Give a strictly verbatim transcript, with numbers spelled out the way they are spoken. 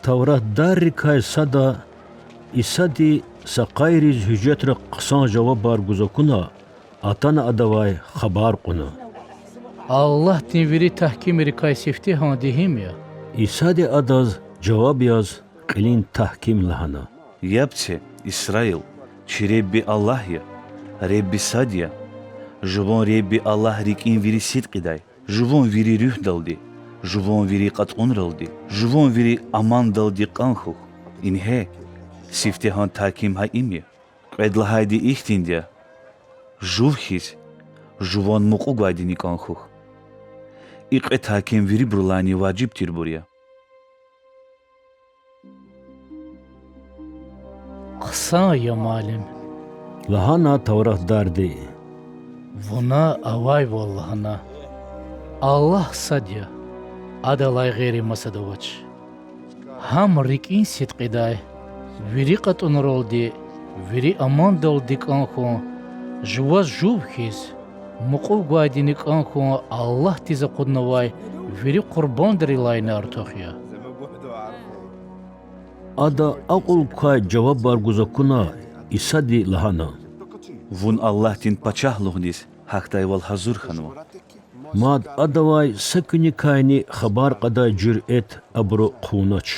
Тавратдаррикай сада Исади са къайриз гьуьжетра хъсан жавабар гуз акуна, атана Адавай хабар кьуна: Аллагьдин вири тагькимрикай сифтегьанди гьим я? Исади адаз жаваб яз кьилин тагьким лагьана: Яб це, Исраил, чи Худа Аллагь я, Худа сад я. Жуван Худа Аллагь рикӀин вири сидкьидай, жуван вири руьгьдалди, жуван вири кьатӀунралди, жуван вири амандалди кӀан хьухь. Ингье, сифтегьан тагьким гьа им я. Кьвед лагьайди ихьтинди я: жув хьиз, жуван мукьув гвайдини кӀан хьухь. И кьве тагьким вирибурулайни важиб тирбур я. Хъсан я, муаллим,— лагьана тавратдарди,— вуна авайвал лагьана: Аллагь сад я, Адалай гъейри масад авач. Гьам рикӀин сидкьидай, вири кьатӀунралди, вири амандалди кӀан хьун, жуваз жув хьиз, мукьув гвайдини кӀан хьун Аллагьдиз акъуднавай вири къурбандрилайни артух я. Ада акьул квай жавабар гуз акуна, Исади лагьана: Вун Аллагьдин Пачагьлугъдиз гьахьдайвал гьазур хьанва. Мад Адавай са куьникайни хабар кьадай жуьрэт абуру хъувунач.